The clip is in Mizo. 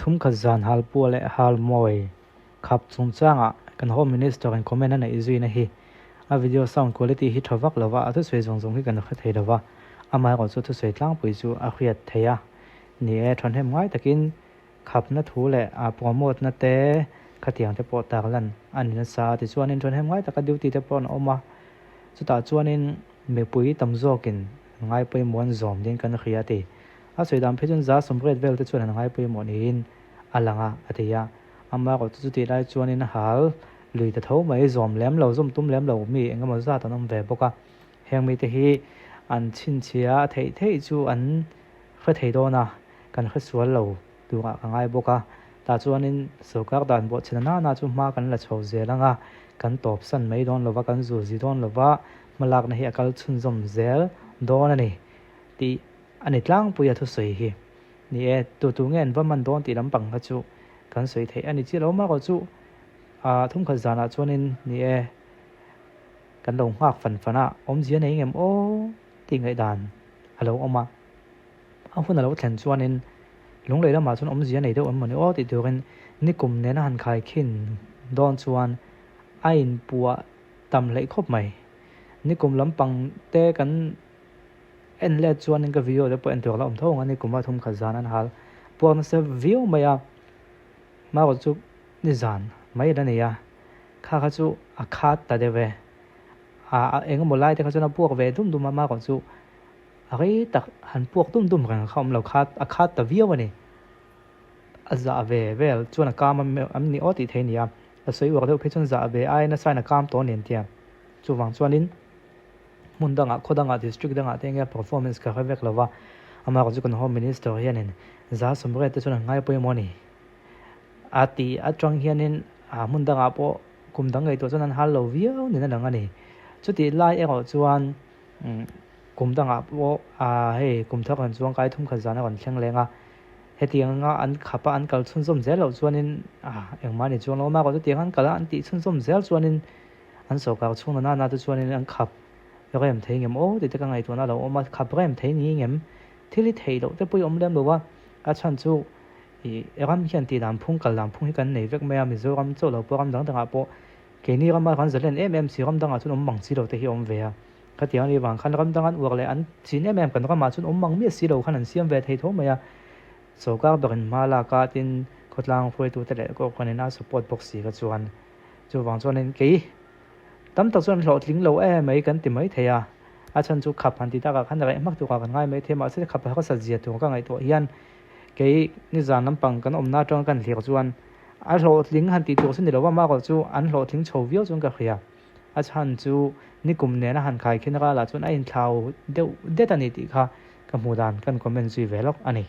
Thumkhat zan halpuah leh halmawi khap chungchangah kan Home Minister in comment a neih zuina hi a video sound quality hi tha vak lova, a thusawi zawng zawng hi kan hre thei lova, amaherawhchu chu thusawi tlangpui chu a hriat theih a ni e. Thahnem ngai takin khapna thu leh a promote na te khatiang te pawh tarlan a ni nasa a, tichuanin thahnem ngai taka duty te pawh an awm a, chutah chuanin mipui tam zawkin an ngaipawimawh an zawm ding kan hria a ti. A sawi dan phei chuan 80% vel te chuan an ngaipawimawh niin a lang a, a ti a. Amaherawhchu chutih lai chuanin hal lui ta tho mai zawm lem lo, zawm tum lem lo mi eng emaw zat an awm ve bawk a. Heng mite hi an chhinchhia a theih theih chu an hre thei dawn a, kan hre sual lo turah ka ngai bawk a. Tah chuanin sorkar dan bawhchhena nana chu hma kan la chho zel ang a, kan tawpsan mai dawn lo va, kan zulzi dawn lo va, hmalakna hi a kal chhunzawm zel dawn a ni tih a ni tlangpui a thusawi hi. Ni e, tu tu nge an va man dawn tih lampang kha chu kan sawi theih a ni chiah lo mah chu ah thumkhat zanah chuanin ni e kan lo nghak fan fan a, awmzia nei ngem aw tih ngaihdan a lo awm a, a hun a lo thlen chuanin lunglei lamah chuan awmzia nei deuh em mawni aw tih turin nikum nena han khaikhin dawn chuan a inpuah tam hleih khawp mai. Nikum lampang te kan En let chuanin ka video te pawh en tur la awm tho ang a ni kum a thum khat zan an hal puak nasa viau mai a, hmarawh chu ni zan mai la nei a, kha kha chu a khat ta deuh e, a eng emaw lai te kha chuan a puak ve dum dum a, hmarawh chu a rei tak han puak dum dum reng kha awm lo kha a khat ta viau a ni, a zah ve vel chuan a kam am ni aw tih theih a ni a, a sawi uar deuh phei chuan zah ve aiin a sign a kam tawh a ni an ti a, chuvang chuanin. Hmun dangah, khaw dangah, district dangah te enge performance ka hre vek lova, amah chu kan Home Minister hianin 80% te chuan an ngai pawimawh a ni a ti atang hianin a hmun dangah pawh kum dang ngaihtuah chuan an hal lo viau niin a lang a ni. Chutih lai erawh chuan kum dangah pawh hei kum thar rawn chuang kai thum khat zan a rawn thleng leng a, hetiang anga an khap a an kal chhunzawm zel loh chuanin engmah a ni chuang lo a, amah chutiang an kal a an tih chhunzawm zel chuanin An sawrkar chhung na nana te chuanin an khap rem thei ngem aw tih te ka ngaihtuahna a lo awm a, khap rem thei ni ngem thil hi theih loh te pawh i awm lem lo a, a chhan chu ih ram hian tih dan phung kal dan phung hi kan nei vek mai a, Mizoram chauh lo pawh ram dang dangah pawh keini rama kan zalen em em si ram dangah chuan awm mang si lo te hi a awm ve a, khatiang anih vang khan ram dang an uar leh an chin em em kan ramah chuan awm mang miah si lo khan an siam ve thei tho mai a, sawrkar berin hma lak a tin khawtlang hruaitute leh kohhran in a support bawk si kha chuan. Chuvang chuanin kei tam tak chuan hlawhtling lo em mai kan ti mai thei a, a chhan chu khap han ti takah khan reh hmak tukah kan ngai mai thei a, mahse khap harsat zia tur ka ngaihtuah hian kei nizan lampang kan awmna atanga kan hlir chuan a hlawhtling han tih tur chu ni lo va, marawh chu an hlawhtling chho viau chuan ka hria. A chhan chu nikum nena han khai khin ralah chuan a inthlau deuh det a ni tih kha ka hmuh dan kan comment zui ve lawk a ni.